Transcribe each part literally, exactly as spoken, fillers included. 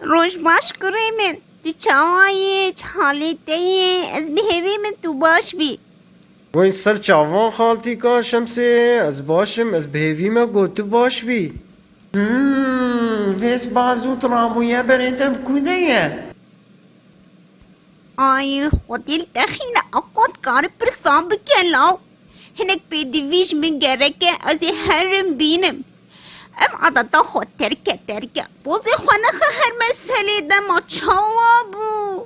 Roj baş kurê min. Tu çawa yî? Çi halê te ye? Ez bi hêvî min tu baş bî. Wey ser çavan xaltîka Şemsê, ez baş im, ez bi hêvî me got tu baş bî. Hmm, vê siba zû tu rabûye berê te bi ku de ye? Ay, xwedî li te xîne, ew qet kare pirsan bike law. Hinek pêdivî ji min gerek e, ez ê herim bînim. Ev adeta xwe terke terke. Pozê xwe nexe her meselê de ma çawa bû?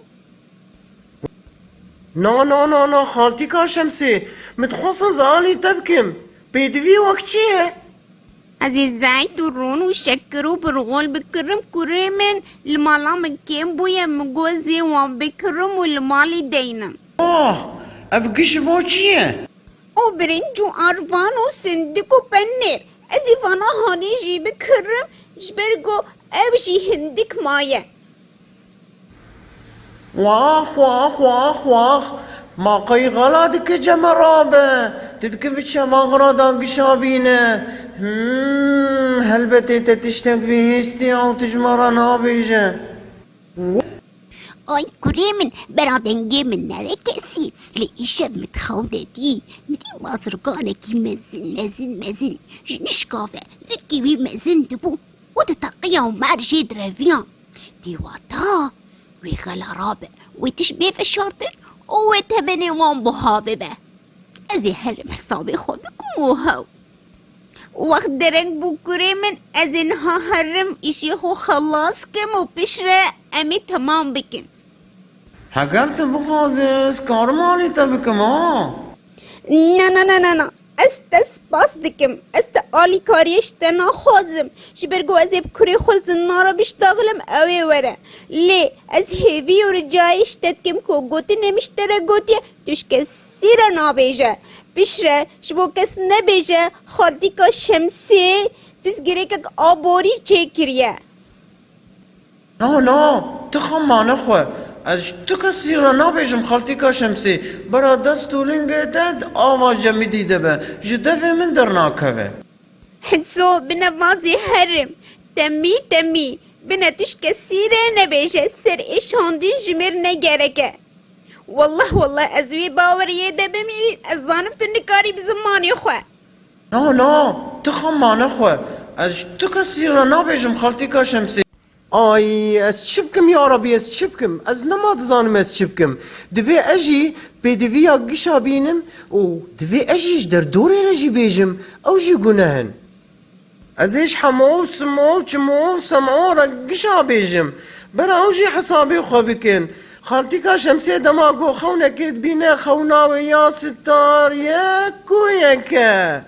Na, na, na, na, xaltîka Şemsê, min dixwest ez alî te bikim. Pêdivî wek çi ye? Ez ê zeyt û rûn û şekir û birxol bikirim kurê min, li mala min kêm bûye, min got ez ê wan bikirim û li malî deynim. Oh, ev giş ji bo çi ye? Û birinc û arvan û sindik û penêr. Ez ê vana hanê jî bikirim, ji ber ku ew jî hindik maye. Wax, wax, wax, wax. Ma qey xela dike ceme rabe. Tu dike bi çevaxira da gişa bîne. Hmm, helbetê te tiştek bihîstiye û tu ji me re nabêje. Ay kurê min, bera dengê min nerekesî. Lê îşev min di xew de dî. Min dî bazirganekî mezin, mezin, mezin. Ji nişka ve zirkê wî mezin dibû. Û di teqiya û merjê direviya. Dê wata wê xela rabe, wê tişt bê veşartin û wê temenê wan buha bibe. Ez ê herim hesabê xwe bikim û hew. Wext dereng bû kurê min, ez ê niha herim îşê xwe xelas kim û piştre em ê temam bikin. Heger tu bixwazî, ez karim alî te bikim, ha? Na, na, na, na, na. Ez te spas dikim. Ez te alîkariyê ji te naxwazim. Ji ber ku ez ê bi kurê xwe zina re biştaxilim, ew ê were. Lê ez hêvî û ricayê ji te dikim ku gotinê min ji te re gotiye, tu ji kesî re nabêje. Piştre ji bo kes nebêje, xaltîka Şemsê dizgirêkek aborî çêkiriye. Na, na, tu xema nexwe. Ez ji tu kesî re nabêjim xaltîka Şemsê. Bera dest û lingê te di ava cemidî de be. Ji devê min dernakeve. Heso bine vazê herim. Temî, temî. Bine tu ji kesî re nebêje. Ser ê şandîn ji mir negereke. Wallah, wallah, ez wê baweriyê de bim jî, ez zanim tu nikarî bi zimanê xwe. Na, na, tu xema nexwe. Ez ji tu kesî re nabêjim xaltîka Şemsê. Ay, ez çi bikim ya Rebî, ez çi bikim? Ez nema dizanim ez çi bikim. Divê ez jî pêdiviya gişa bînim û divê ez jî ji derdorê re jî bêjim. Ew jî guneh in. Ez ê ji Hemo û Simo û Çimo û Semo re gişa bêjim. Bera ew jî hesabê xwe bikin. Xaltîka Şemsê dema ku xewnekê dibîne, xewna wê ya sitar yek û yek e.